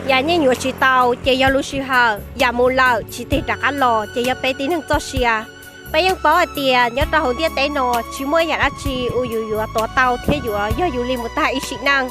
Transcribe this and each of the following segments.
Yam yeej yuav tsis tau ces yog lub sij hawm yam mus lawm tsis tig rov qab los ces yog peb tib neeg txoj sia. Peb yeej paub hais tias nyob rau hauv ntiaj teb no tsis muaj yam dab tsi uas yus yuav tuav tau thiab yuav yog yus li mus tag ib sim neej.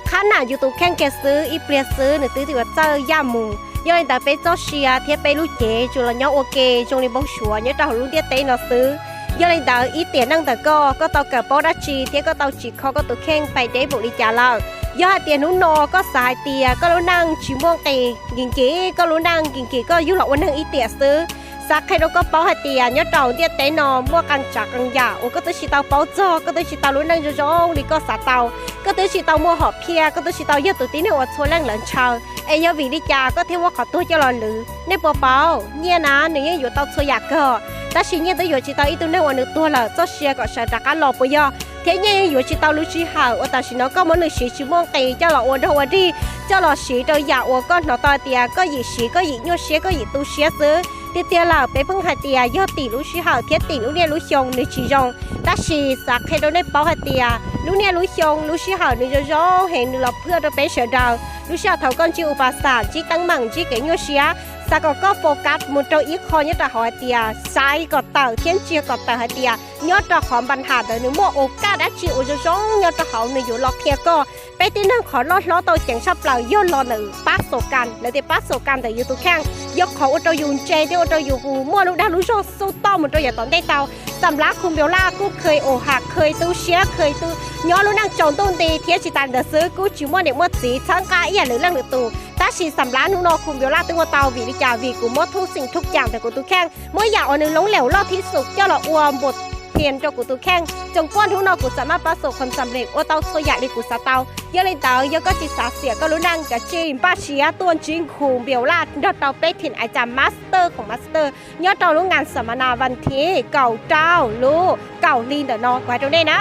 Qhab nam yus tus kheej kiag xwb ib pliag xwb nws twb yuav txawj yaj mus. Yog li ntawd peb txoj sia thiab peb lub cev tsuas los nyob ua ke zoo li npau suav nyob rau hauv lub ntiaj teb no xwb. Yog li ntawd ib tiam neej ntawm koj, koj tau kawm paub dab tsi thiab koj tau tsim kho koj tus kheej pais deb npaum li cas lawm? Yog hais tias hnub no koj xav hais tias koj lub neej tsis muaj nqis, nkim nkim koj lub neej, nkim nkim koj yug los ua neeg ib tiam xwb, xav qhia rau koj paub hais tias nyob rau ntiaj teb no muaj qee tsav qee yam uas koj twb tsis tau paub txog, koj twb tsis tau lub neej zoo zoo li koj xav tau, koj twb tsis tau muaj hom phiaj, koj twb tsis tau yog tus tib neeg uas txhua leej lawv ntshaw, es yog vim li cas koj thiaj muab qhov tuag coj los lwv? Nej puas paub, nyiaj na nws yeej yuav tau txhua yam kawg, tab sis nyiaj twb yuav tsis tau ib tug neeg uas nws tuag lawm txoj sia kom sawv rov qab los puas yog? Thiab nyiaj yeej yuav tsis tau lub sij hawm uas tam sim no koj muab nws siv tsis muaj nqis coj los ua dog ua dig, coj los siv rau yam uas koj hnov tau hais tias koj yim siv, koj yim nyuaj siab, koj yim tu siab xwb. Tiag tiag lawm peb pheej hais tias yog tim lub sij hawm thiab tim lub niaj lub xyoo nws tsis zoo, tab sis xav qhia rau nej paub hais tias lub niaj lub xyoo lub sij hawm nws zoo zoo heev, nws los phwj rau peb sawv daws. Lub sij hawm thaum koj ntsib uv pas xam, ntsib teeb meem, ntsib kev nyuaj siab, xav kom koj focus mus rau ib qho nyob rau hauv hais tias xaiv kom tawm thiab ntsia kom tawm hais tias nyob rau qhov npa nham ntawd nws muaj ua kaj dab tsi uas zoo zoo nyob rau hauv nws yuav los qhia koj. Peb tib neeg qhov loj hlob tau ceev tshaj plaws yog los ntawm pab xos kas, lawv tias pab xos kas ntawm yus tus kheej yog qhov ua rau yus ntse thiab ua rau yus muaj lub dag lub zog xub toj mus rau yav tom ntej tau. Xam lav khu npiaus laj kuj kheev ua ham, kheev tu siab, kheev tu, nyob lub neej tsaus ntuj nti thiab tsis tas ntawd xwb kuj tsis muaj niam muaj txiv txhawb nqa ib yam li leej lwm tus. Tab sis xam lav hnub no khu npiaus laj twb ua tau, vim li cas? Vim kuv muab thub xim thub cam ntawm kuv tus kheej, muab yam uas nws loob leum loj thib xus coj los ua npuas thias rau kuv tus kheej, tsoos kuaj hnub no kuv xam maj pab xos khom xam lem ua tau txhua yam li kuv xav tau. Yog li ntawd yog koj tsis xav xiam koj lub neej, kav tsij npaj siab tuaj ntsib khu npiaus laj nrog rau peb thim ais cas master khoom master nyob rau lub ngas xam ma na vas thiv kaum rau lub kaum hli ntawm no kuv hais rau nej na.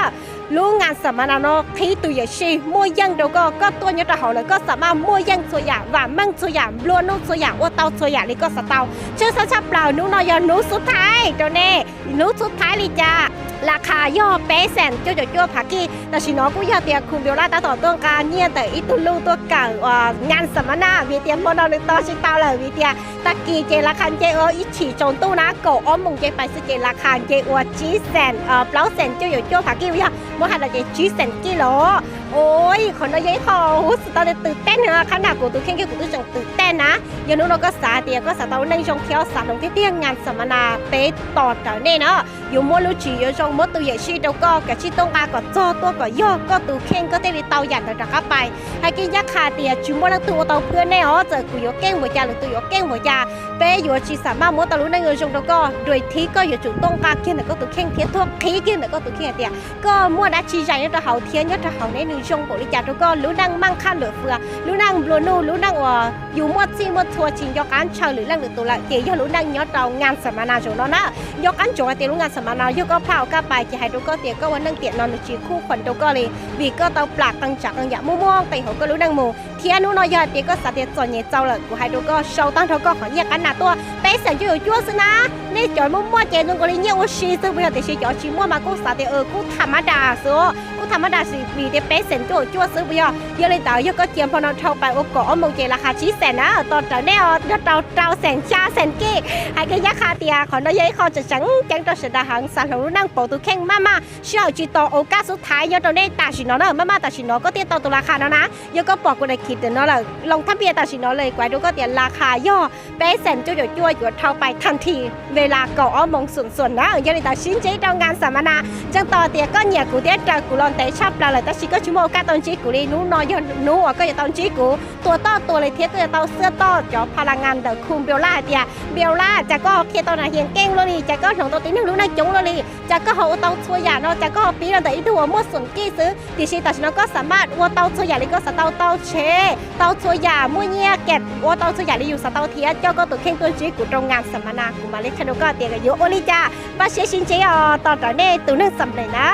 Lub ngas xam ma na no qhib tus yawm sij muaj yeej rau koj, koj tuaj nyob rau hauv lawm koj xam maj muaj yeej txhua yam, vam meej txhua yam, nplua nuj txhua yam, ua tau txhua yam li koj xav tau. Tshwj xeeb tshaj plaws hnub no yog hnub xub thaiv rau nej. Hnub xub thaiv li cas? Las khas yog peb xees cuaj caum cuaj phav kij. Tam sim no kuj yog tias khu npiaus laj tab tom tuaj nqa nyiaj ntawm ib tug luj tuaj kawm ngas xam ma na, vim tias hmo no nws tos tsis tau lawm, vim tias tag kis ces las khas nce ua ib chim tsaus ntuj na, kaum ob moos nce pais xwb ces las khas nce ua tsib xees, plaub xees cuaj caum cuaj phav kij, yog muab hais los ces tsib xees kij los. Ua qhov no yog ib qho huv xwm tau twm tej na, qhab nam kuv tus kheej kiag kuv twb tseem twm tej na. Yog hnub no koj xav tias koj xav tau neej zoo thiab xav hloov tiag tiag ngas xam ma na peb tos rawv nej na. Yuav muab lub tswv yuav zoo, muab tus yawm sij rau koj, kav tsij tuaj nqa kom txog tuaj kom yog koj tus kheej koj thiaj li tau yam ntawd rov qab pais. Hais kiag ncaj qha tias tsis muaj leej twg ua tau phwj nej os, txawm kuv yuav keej npaum cas, lwm tus yuav keej npaum cas, peb yuav tsis xam maj muab tau lub neej yuav zoo rau koj. Dua thib koj yuav tsum tuaj nqa kiag ntawm koj tus kheej thiab tuaj qhib kiag ntawm koj tus kheej hais tias koj muaj dab tsi zais nyob rau hauv thiab nyob rau hauv neb nws zoo npaum li cas rau koj. Lub neej maj qhaj luam fwam, lub neej nplua nuj, lub neej uas yus muaj txhij muaj txhua tsis nco qab ntshaw lwm leej lwm tus lawm ces yog lub neej nyob rau ngas xam ma na zaum no na. Nco qab ntsoov hais tias lub ngas xam ma na yog koj phaj ua kaj pais ces hais rau koj tias koj ua neej tiam no nws tsis khuj khuam rau koj li, vim koj tau plam qee tsav qee yam muaj muaj nqis hauv koj lub neej mus. Thiab hnub no yog hais tias koj xav tias txom nyem txaus lawm, kuv hais rau koj sau tag nrho koj qhov nyiaj qab nas tuaj, peb xees cuaj caum cuaj xwb na. Nej cov muaj muaj ces zoo nkaus li nyiaj ua si xwb puas yog, tiam sis cov tsis muaj mas kuj xav tias kuj tham mab das xwb, kuj tham mab das xwb vim tias peb xees cuaj caum cuaj xwb puas yog. Yog li ntawd yog koj cia hmo no dhau pais ua kaum ob moos ces las khas tsib xees na, tos rawv nej os, nrog rau rau xees xya xees kij. Hais kiag ncaj qha tias qhov no yog ib qho tseem tseem ceeb rau sawv daws heev xav hloov lub neej pauv tus kheej maj maj, sij hawm tsis tos, ua kaj xub thaiv nyob rau nej tam sim no na, maj maj tam sim no koj thiaj tau tus las khas no na. Yog koj pom kuv daim khiv ntawm no lawm, loos thab npias tam sim no li, kuv hais rau koj tias las khas yog peb xees cuaj caum cuaj yuav dhau pais thas this ve las kaum ob moos xum xuam na. Yog li ntawd sib ntsib rau ngas xam ma na, ntseeg tos tias koj nyiam kuv thiab raws kuv los ntev tshaj plaws lawm tab sis koj tsis muaj ua kaj tau ntsib kuv li. Hnub no yog hnub uas koj yuav tau ntsib kuv, tua toj tua li thiab koj yuav tau xwb toj cov pha la ngas ntawm khu npiaus laj hais tias npiaus laj, cas koj ho qhia tau nas hias keej luaj li, cas koj hloov tau tib neeg lub neej coob luaj li, cas koj ho ua tau txhua yam no, cas koj ho pib los ntawm ib tug uas muaj xoom kij xwb, tiam sis tam sim no koj xam maj ua tau txhua yam li koj xav tau, tau tsheb, tau txhua yam, muaj nyiaj kam ua tau txhua yam li yus xav tau thiab coj koj tus kheej tuaj ntsib kuv rau ngas xam ma na, kuv mam li qhia rau koj tias yuav ua li cas. Npaj siab sib ntsib os, tos rawv nej tus neeg xam lem na.